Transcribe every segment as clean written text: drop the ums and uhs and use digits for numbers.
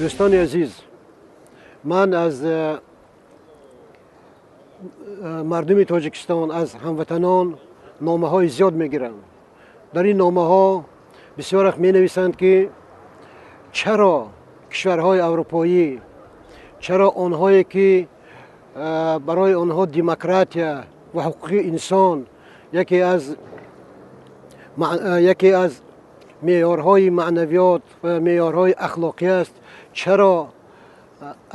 Дӯстони азиз, ман аз мардуми Тоҷикистон, аз ҳамватанон номаҳои зиёд мегирам. Дар ин номаҳо бисёр вақт менависанд, ки чаро кишварҳои аврупоӣ, чаро онҳое ки барои онҳо демократия ва ҳуқуқи инсон яке аз меъёрҳои маънавиёт ва меъёрҳои ахлоқӣ аст, чаро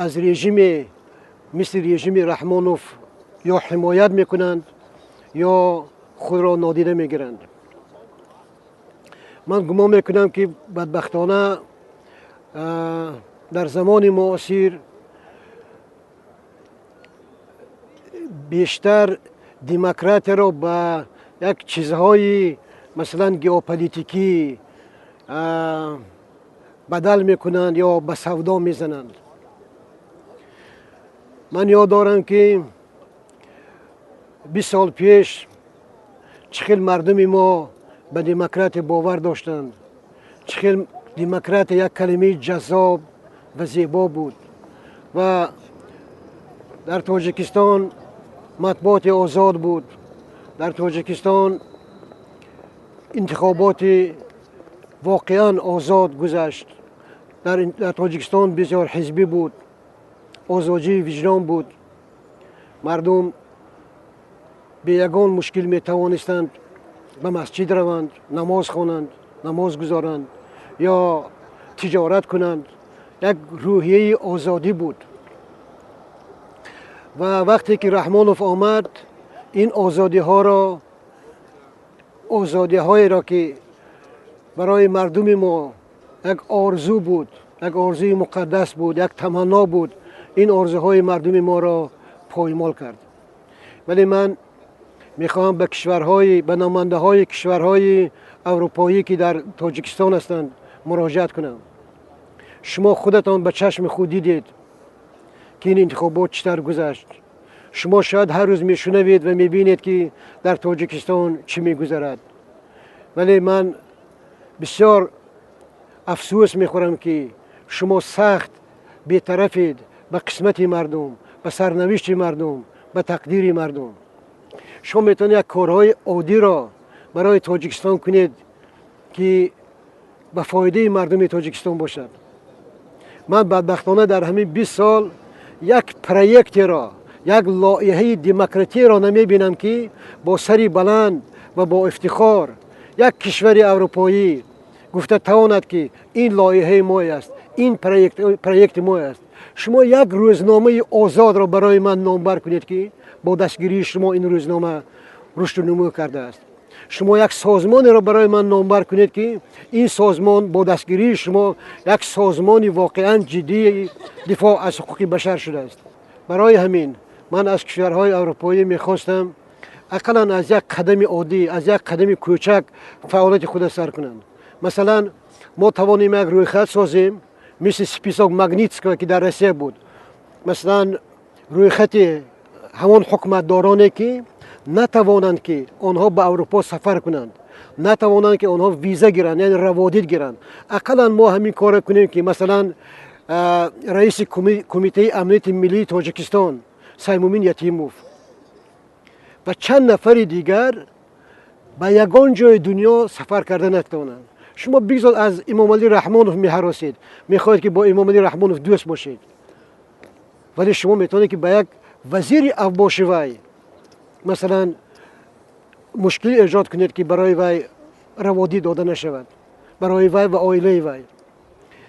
аз режиме мисли режими Раҳмонов ё ҳимоят мекунанд, ё худро нодида мегиранд. Ман гумон мекунам, ки бадбахтона дар замони муосир бештар демократияро ба як чизҳои, масалан, геополитикӣ бадал мекунанд ё ба савдо мезананд. Ман ёд дорам, ки 20 сол пеш чӣ хел мардуми мо ба демократия бовар доштанд, чӣ хел демократия як калимаи ҷаззоб ва зебо буд ва дар Тоҷикистон матбуоти озод буд, дар Тоҷикистон интихоботи воқеан озод гузашт, дар Тоҷикистон бисёр ҳизбӣ буд, озодии виҷдон буд, мардум бе ягон мушкил метавонистанд ба масҷид раванд, намоз хонанд, намоз гузоранд ё тиҷорат кунанд. Як рӯҳияи озодӣ буд. Ва вақте ки Раҳмонов омад, ин озодиҳоро, озодиҳоеро ки барои мардуми мо як орзу буд, як орзуи муқаддас буд, як таманно буд, ин орзуҳои мардуми моро поймол кард. Вале ман мехоҳам ба кишварҳои, ба намояндаҳои кишварҳои аврупоӣ, ки дар Тоҷикистон ҳастанд, муроҷиат кунам. Шумо худатон ба чашми худ дидед, ки ин интихобот чӣ тавр гузашт. Шумо шояд ҳар рӯз мешунавед ва мебинед, ки дар Тоҷикистон чӣ мегузарад. Вале ман бисёр афсӯс мехӯрам, ки шумо сахт бетарафед ба қисмати мардум, ба сарнавишти мардум, ба тақдири мардум. Шумо метавонед як корҳои оддиро барои Тоҷикистон кунед, ки ба фоидаи мардуми Тоҷикистон бошад. Ман бадбахтона дар ҳамин 20 сол як проектеро, як лоиҳаи демократияро намебинам, ки бо сари баланд ва бо ифтихор як кишвари аврупоӣ гуфта тавонад, ки ин лоиҳаи мой аст, ин проекти мой аст. Шумо як рӯзномаи озодро барои ман номбар кунед, ки бо дастгирии шумо ин рӯзнома рушду нумӯ кардааст. Шумо як созмонеро барои ман номбар кунед, ки ин созмон бо дастгирии шумо як созмони воқеан ҷиддии дифоъ аз ҳуқуқи башар шудааст. Барои ҳамин ман аз кишварҳои аврупоӣ мехостам, ақаллан аз як қадами оддӣ, аз як қадами кӯчак фаъолияти худро сар кунанд. Масалан, мо тавонем як рӯйхат созем, мисли список Магнитского, ки дар Россия буд, масалан, рӯйхати ҳамон ҳукуматдороне, ки натавонанд, ки онҳо ба Аврупо сафар кунанд, натавонанд, ки онҳо виза гиранд, яъне раводид гиранд. Ақаллан мо ҳамин корро кунем, ки масалан раиси Кумитаи амнияти миллии Тоҷикистон Саймумин Ятимов ва чанд нафари дигар ба ягон ҷои дунё сафар карда натавонанд. Шумо бигзор аз Имомалӣ Раҳмонов меҳаросед, мехоҳед, ки бо Имомалӣ Раҳмонов дӯст бошед, вале шумо метавонед, ки ба як вазири авбоши вай, масалан, мушкил эҷод кунед, ки барои вай раводид дода нашавад, барои вай ва оилаи вай.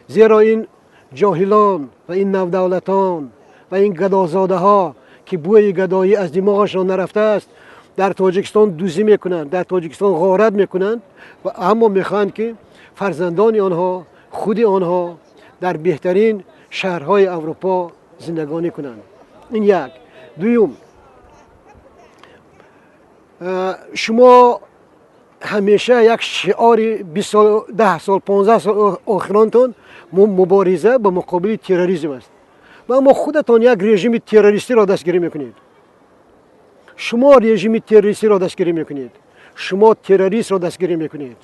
Зеро ин ҷоҳилон ва ин навдавлатон ва ин гадозодаҳо, ки бӯи гадоӣ аз димоғашон нарафтааст, дар Тоҷикистон дуздӣ мекунанд, дар Тоҷикистон ғорат мекунанд, аммо мехоҳанд, ки фарзандони онҳо, худи онҳо дар беҳтарин шаҳрҳои Аврупо зиндагонӣ кунанд. Ин як. Дуюм, шумо ҳамеша як шиори 20 сол, 10 сол, 15 сол охиронтон мубориза ба муқобили терроризм аст ва аммо худатон як режими террористиро дастгирӣ мекунед. Шумо режими террористиро дастгирӣ мекунед, шумо террористро дастгирӣ мекунед.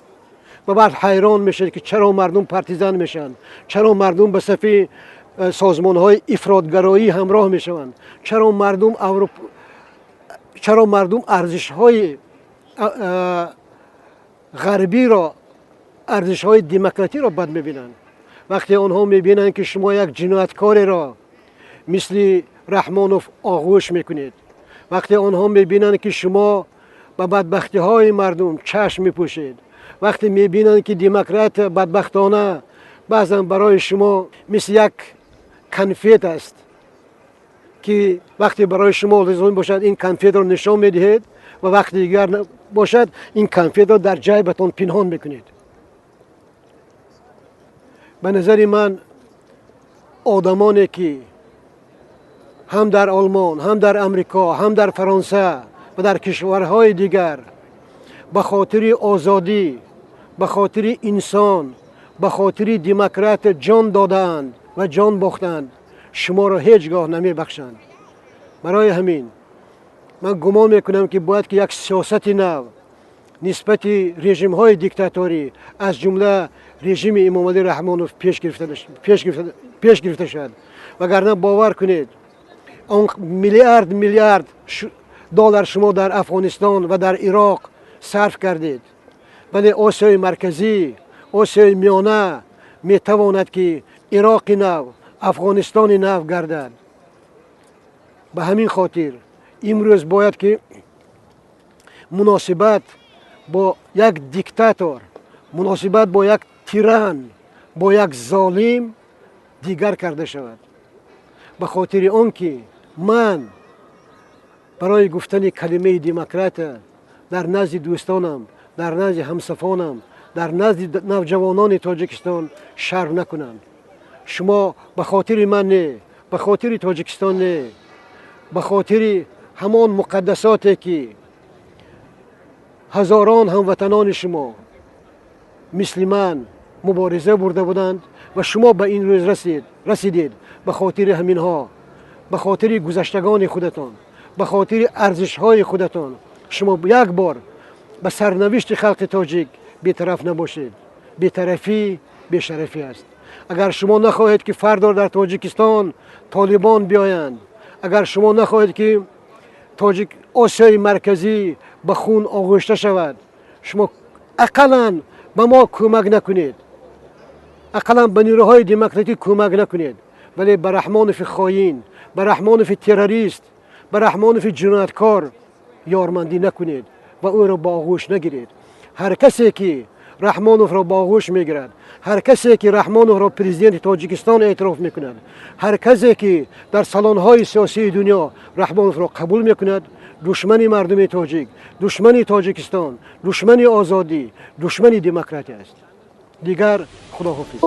ва баъд ҳайрон мешавед, ки чаро мардум партизан мешаванд, чаро мардум ба сафи созмонҳои ифротгароӣ ҳамроҳ мешаванд, чаро мардум арзишҳои ғарбиро, арзишҳои демократиро бад мебинанд. Вақте онҳо мебинанд, ки шумо як ҷинояткореро мисли Раҳмонов оғӯш мекунед, вақте онҳо мебинанд, ки шумо ба бадбахтиҳои мардум чашм мепӯшед, вақте мебинанд, ки демократия бадбахтона баъзан барои шумо мисли як конфет аст, ки вақте барои шумо лозим бошад, ин конфетро нишон медиҳед ва вақти дигар бошад, ин конфетро дар ҷайбатон пинҳон мекунед. Ба назари ман, одамоне ки ҳам дар Олмон, ҳам дар Амрико, ҳам дар Фаронса ва дар кишварҳои дигар ба хотири озодӣ, ба хотири инсон, ба хотири демократия ҷон додаанд ва ҷон бохтанд, шуморо ҳеҷ гоҳ намебахшанд. Барои ҳамин ман гумон мекунам, ки бояд ки як сиёсати нав нисбати режимҳои диктаторӣ, аз ҷумла режими Эмомалӣ Раҳмонов, пеш гирифта шавад. Вагарна, бовар кунед, он миллиард миллиард доллар шумо дар Афғонистон ва дар Ироқ сарф кардед, вале Осиёи Марказӣ, Осиёи Миёна метавонад, ки Ироқи нав, Афғонистони нав гардад. Ба ҳамин хотир имрӯз бояд ки муносибат бо як диктатор, муносибат бо як тиран, бо як золим дигар карда шавад. Ба хотири он ки ман барои гуфтани калимаи демократия дар назди дӯстонам, дар назди ҳамсафонам, дар назди навҷавонони Тоҷикистон шарм накунам. Шумо ба хотири ман не, ба хотири Тоҷикистон не, ба хотири ҳамон муқаддасоте, ки ҳазорон ҳамватанони шумо мисли ман мубориза бурда буданд ва шумо ба ин рӯз расидед, ба хотири ҳаминҳо, ба хотири гузаштагони худатон, ба хотири арзишҳои худатон, шумо як бор ба сарнавишти халқи тоҷик бетараф набошед. Бетарафӣ бешарафӣ аст. Агар шумо нахоҳед, ки фардо дар Тоҷикистон толибон биёянд, агар шумо нахоҳед, ки тоҷик Осиёи Марказӣ ба хун оғӯшта шавад, шумо ақаллан ба мо кӯмак накунед, ақаллан ба нерӯҳои демократӣ кӯмак накунед, вале ба Раҳмонови хоин, ба Раҳмонови террорист, ба Раҳмонови ҷинояткор ёрмандӣ накунед ва ӯро ба оғӯш нагиред. Ҳар касе ки Раҳмоновро ба оғӯш мегирад, ҳар касе ки Раҳмоновро президенти Тоҷикистон эътироф мекунад, ҳар касе ки дар салонҳои сиёсии дунё Раҳмоновро қабул мекунад, душмани мардуми тоҷик, душмани Тоҷикистон, душмани озодӣ, душмани демократия аст. Дигар худоҳофиз.